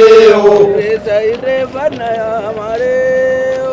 Irreessa irreeffanna yaa mareeyo.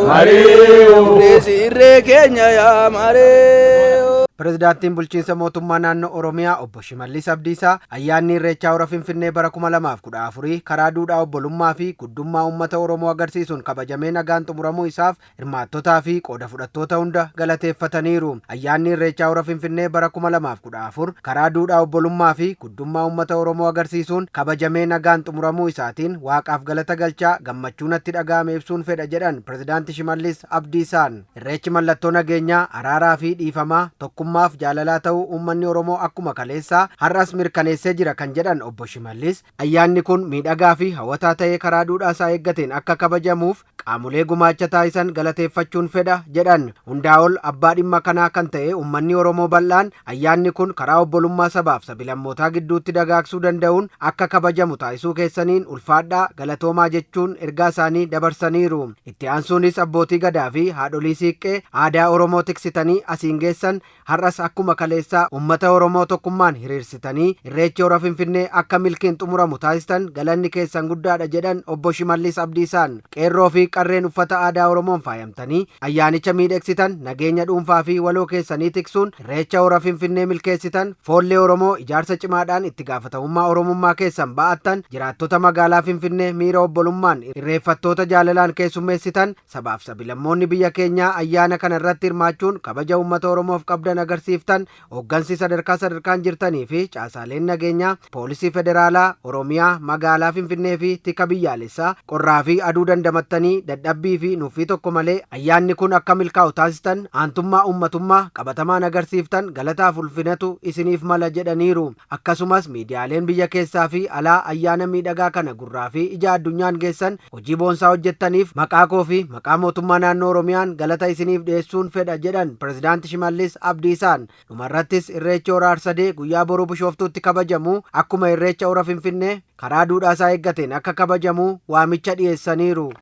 Mareeyo. Irreessi irree keenya yaa mareeyo. Pirezidaantiin Bulchiinsa Mootummaa Naannoo Oromiyaa Obbo Shimallis Abdiisaa ayyaanni Irreechaa Hora Finfinnee bara 2014 karaa duudhaa obbolummaa fi guddummaa uummata Oromoo agarsiisuun kabajamee nagaan xumuramuu isaaf hirmaattotaa fi qooda fudhattoota hunda galateeffataniiru. Ayyaanni Irreechaa Hora Finfinnee bara 2014 karaa duudhaa obbolummaa fi guddummaa uummata Oromoo agarsiisuun kabajamee nagaan xumuramuu isaatiin Waaqaaf galata galchaa gammachuu natti dhaga'ame ibsuun fedha jedhan Pirezidaanti Shimallis Abdiisaan. Irreechi mallattoo nageenyaa, araaraa fi dhiifamaa, tokkummaaf jaalalaa ta'uu uummanni Oromoo akkuma kaleessaa har'as mirkaneessee jira kan jedhan Obbo Shimallis, ayyaanni kun miidhagaa fi hawataa ta'ee karaa duudhaa isaa eeggateen akka kabajamuuf qaamolee gumaacha taasisan galateeffachuun fedha jedhan. Hundaa ol abbaa dhimma kanaa kan ta'e uummanni Oromoo bal'aan ayyaanni kun karaa obbolummaa sabaaf sabilammootaa gidduutti dagaagsuu danda'uun akka kabajamu taasisuu keessaniin ulfaadhaa, galatoomaa jechuun ergaa isaanii dabarsaniiru. Itti aansuunis abbootii Gadaa fi haadholii Siiqqee aadaa Oromoo tiksitanii asiin geessan har'as akkuma kaleessaa uummata Oromoo tokkummaan hiriirsitanii Irreechi Hora Finfinnee akka milkiin xumuramu taasistan galanni keessan guddaadha jedhan Obbo Shimallis Abdiisaan. Qeerroo fi qarreen uffata aadaa Oromoon faayamtanii ayyaanicha miidhegsitan nageenya dhuunfaa fi waloo keessanii tiksuun Irreecha Hora Finfinnee milkeessitan, Foollee Oromoo ijaarsa cimaadhaan itti gaafatamummaa Oromummaa keessan ba'attan, jiraattota magaalaa Finfinnee miira obbolummaan irreeffattoota jaalalaan keessummeessitan, sabaaf sabilammoonni biyya keenyaa ayyaana kana irratti hirmaachuun kabaja uummata Oromoof qabdan agarsiiftan, hooggansi sadarkaa sadarkaan jirtanii fi caasaaleen nageenyaa, Poolisii Federaalaa, Oromiyaa, Magaalaa Finfinnee fi Tika Biyyaalessaa qorraa fi aduu dandamattanii dadhabbii fi nuffii tokko malee ayyaanni kun akka milkaa'u taasistan, aantummaa uummatummaa qabatamaan agarsiiftan galataaf ulfinatu isiniif mala jedhaniiru. Akkasumas miidiyaaleen biyya keessaa fi alaa ayyaana miidhagaa kana gurraa fi ija addunyaan geessan hojii boonsaa hojjettaniif maqaa koo fi maqaa mootummaa naannoo Oromiyaan galata isiniif dhiyeessuun fedha jedhan Pirezidaanti Shimallis Abdiisaan. Dhumarrattis Irreechi Hora Harsadee guyyaa boruu Bishooftuutti kabajamu akkuma Irreecha Hora Finfinnee karaa duudhaasaa eeggateen akka kabajamu waamicha dhiyeessaniiru.